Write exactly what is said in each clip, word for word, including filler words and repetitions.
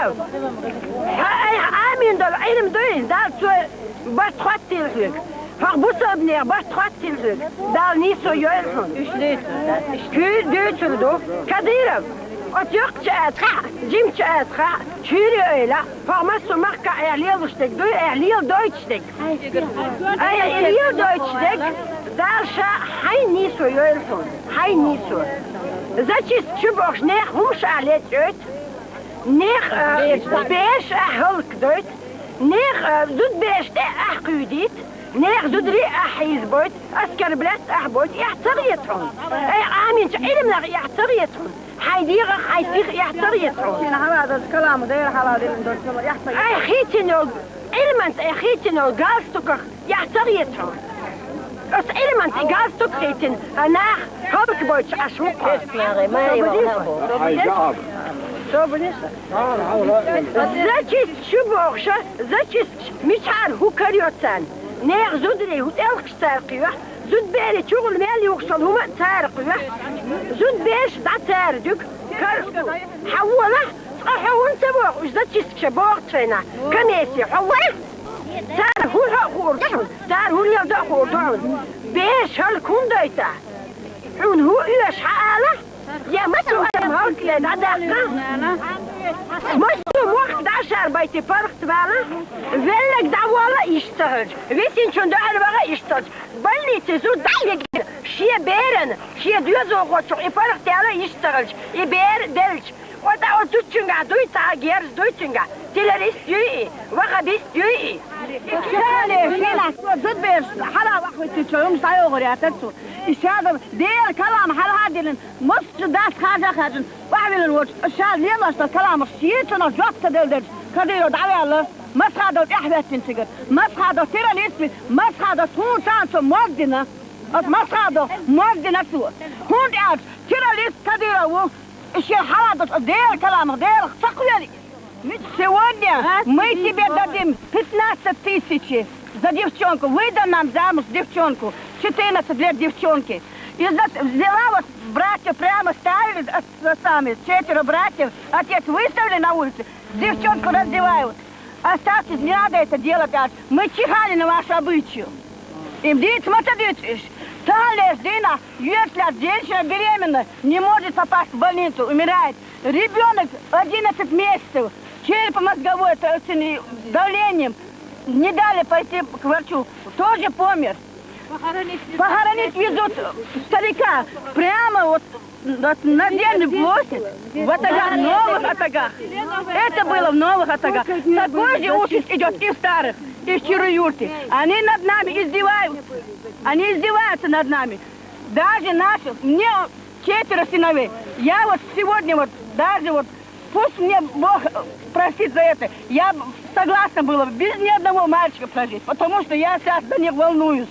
Хьа, ай, амин долу Ӏилма дуй, Дала цо барт хоттийла хьоьга. Хьох бусалбанех барт хоттийла хьоьга. Дала нийсо йойла хьуна. Уьш дуьйцур дац, уьш. Куьйра дуьйцур ду. Кадыров, оцу йоккхачу ацахь, жимачу ацахь, чуьйре ойла, хьох массо махкахь эхь лелуш дерг дуй, эхь леладойтуш дерг. Ай, и леладойтуш дерг, Дала ша хьайн нийсо йойла хьуна, хьайн нийсо. Зачистка чу бохуш, нехан хӀумаш ахь лечкъойту. Нехан, а, бераш ахь хӀаллакдойту, нехан, а, зудабераш тӀе ахь кхуьйдийта, нехан зударий ахь хьийзабойту, оскорблять ахь бойту, эхь ца хета хьуна? Ай, Ӏамийначу Ӏилманах эхь ца хета хьуна? Хьайн дегӀах, хьайн стихах эхь ца хета хьуна? Шена хьаладаза калам, Дела хьаладиллина долчунах эхь ца хета. Ай, хийцина йолу Ӏилманца, ай, хийцина йолу галстуках эхь ца хета хьуна? Оцу Ӏилманца и галстук хийцина, а нах хӀаллакбойтуш Ӏаш ву-кх хьо. Соболезнуем. Зачистка чу бохуша, зачисткаш мичахьара хӀу карайо царна? Нехан зударий хӀу тӀелхаш цара кхоьхьу, зудаберийн чухула мел юхуш йолу хӀума а цара кхоьхьу. Зудабераш дӀа цара дуьгу. Кар-, хьан волахь, цкъа хьо хӀунда ца воху уьш зачисткаша бохучу хенахь? Комиссия, хьо вахь? Цара хӀун хьо а хуур ду хьуна, цара хӀун леладо а хуур ду хьуна. Бераш хӀаллак хӀунда дойту ахь? Хьуна хӀун оьшу хьан ала? Я массо а адам хӀаллакьле дӀадаккха? Массо а мохк дӀа шарбайти паргӀатвала? Велларг дӀаволла иштта ца хилча, висинчун дуьхьал ваха иштта ца хилча, больнице зуда дӀа а вигина, шен берана, шен доьзалхочух и паргӀат яьлла иштта ца хилча, и бер делча, КӀо тӀаккха оцу зудчуьнгахь дуй цхьа герз дуй цуьнгахь? Террорист юй и? Ваххабист юй и? Шале, шена цо зудабераш хьала вахвиттичо, хӀумаш дӀайогӀур яцара цо. И шадал Делан калам хьалха а диллина, массо а дас хажа а хаьржина, охьавиллина волчу ша лелош долу каламах шечунах жоп ца делла дерчу Кадыров дӀаваьлла, Масхадов тӀаьхьахӀоьттина цигара. Масхадов террорист ву, Масхадов тхуна сан цо мог дина. Оцу Масхадов мог дина цо. ХӀунда аьлча террорист Кадыров ву. И шен хьала долчу Делан каламах Делах ца кхоьлу. Сегодня мы тебе дадим пятнадцать тысяч за девчонку. Выдай нам замуж девчонку. Четырнадцать лет девчонки. И за-, взяла вот братья прямо ставили, э, самые, четверо братьев. Отец выставили на улице. Девчонку раздевают. Оставьтесь, не надо это делать, говорит. Мы чихали на вашу обычаю. Им дийца ма ца дуьйцу уьш. Таханлерчу дийнахь, если женщина беременна, не может попасть в больницу, умирает. Ребёнок одиннадцать месяцев, черепно-мозговое, то есть, э, давлением, не дали пойти к врачу, тоже помер. Похоронить везут старика прямо вот на, на Отдельную площадь, в Атагах, в Новых Атагах. Это было в Новых Атагах. Такой же ужас идёт и в Старых, и в Чуруюрте. Они над нами издеваются. Они издеваются над нами. Даже наши, мне четверо сыновей. Я вот сегодня вот, даже вот, пусть мне Бог, э, простит за это, я б-, согласна была без ни одного мальчика прожить, потому что я сейчас за них волнуюсь.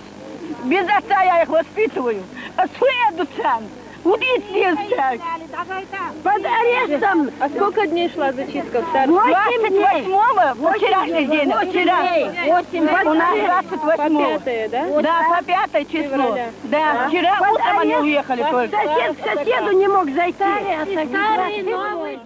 Без отца я их воспитываю. А что я дуцян? Удить не стяг. Под арестом. А сколько дней шла зачистка в Старых? Восемь дней. Двадцать восьмого, вчерашний день, вчера. Восемь дней. Восемь. У нас двадцать восьмого. По пятое, да? Да, по пятое число. Февраля. Да, вчера утром они уехали только. Сосед к соседу не мог зайти. Старый, новый.